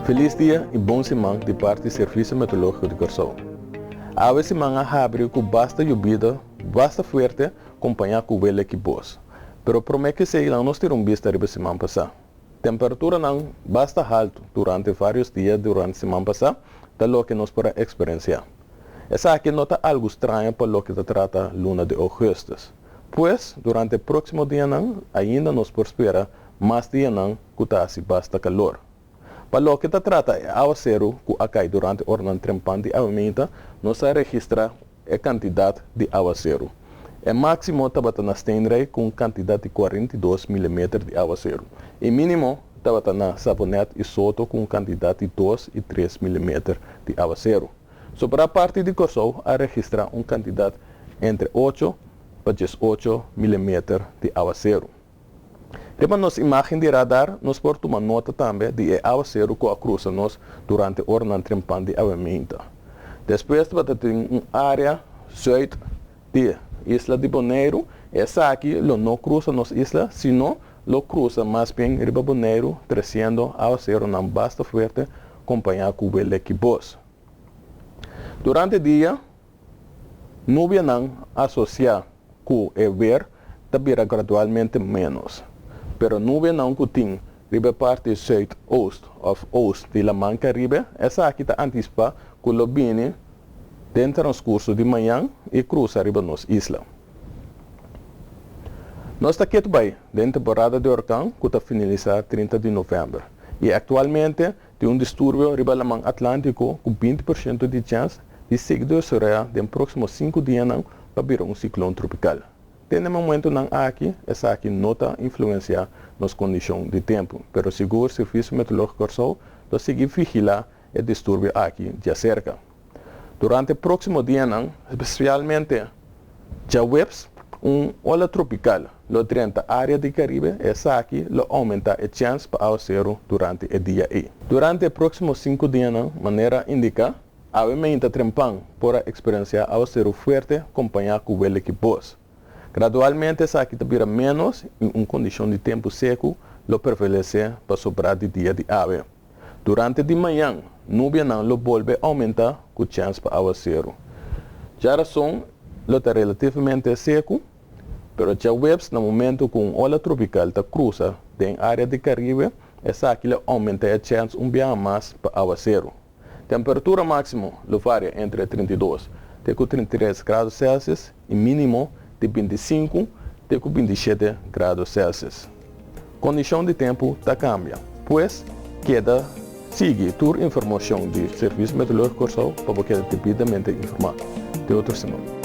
Felis dia i bon siman di parti Servisio Meteorológiko di Kòrsou. Awe siman a habri ku basta yobida basta fuerte kompañá ku welek i bos. Pero promé ku esei laga nos tira un bista riba siman pasá. Temperaturanan basta haltu durante vários dia durante siman pasá ta loke nos por a eksperensiá. Esaki no ta algu straño pa loke ta trata luna di ougùstùs. Pues, durante e próksimo dianan ainda nos por spera mas dianan ku ta hasi basta kalor. Pa loke ta trata e awaseru ku a kai durante oranan trempan di awementa, nos a registrá e kantidat di awaseru. E máksimo tabata na Steenrijk ku un kantidat di 42 milimeter di awaseru. E mínimo tabata na Savonet i Soto ku un kantidat di 2 i 3 milimeter di awaseru. Sobrá parti di Kòrsou a registrá un kantidat entre 8 pa 18 milimeter di awaseru. Riba nos imágen di radar nos por tuma nota tambe di e awaseru ku a krusa nos durante oranan trempan di awemeinta. Despues tabata tin un área zùit di isla di Boneiru. Esaki lo no krusa nos isla, sino lo krusa mas bien riba Boneiru tresiendo awaserunan basta fuerte kompañá ku welek i bos. Durante dia, nubianan asosiá ku e wer ta bira gradualmente ménos, pero nubianan ku tin riba e parti sùit-oost òf oost di Laman Karibe, esaki ta antisipá ku lo bini den transkurso di mañan i krusa riba nos isla. Nos ta ketu bai den temporada di orkan ku ta finalisá 30 di novèmber i aktualmente Tin un disturbio riba laman Atlántiko ku 20% di chèns di sigui desaroyá den próksimo sinku dianan pa bira un siklon tropikal. Te na e momentunan aki esaki no ta influensiá nos kondishon di tempu, pero sigur Servisio Meteorológiko Kòrsou lo sigui vigilá e disturbio aki djaserka. Durante próksimo dianan, spesialmente djaweps, un ola tropikal lo drenta área di Karibe, esaki lo oumentá e chèns pa awaseru durante e dia ei. Durante e próksimo sinku dianan, manera indiká, awe meinta trempan por a eksperensiá awaseru fuerte kompañá ku welek i bos. Gradualmente esaki ta bira ménos i un kondishon di tempu seku lo prevalesé pa sobrá di dia di awe. Durante di mañan, nubianan lo bolbe oumentá ku chèns pa awaseru. Djarason lo ta relativamente seku, pero djaweps na momentu ku un ola tropikal ta krusa den área di Karibe, esaki lo oumentá e chèns un biaha mas pa awaseru. Temperatura máksimo lo varia entre 32 te ku 33 grado Celsius i mínimo di 25 te ku 27 grado Celsius. Kondishon di tempu ta kambia, pues keda sigui tur informashon di Servisio Meteorológiko Kòrsou pa bo keda debidamente informá. Te otro siman.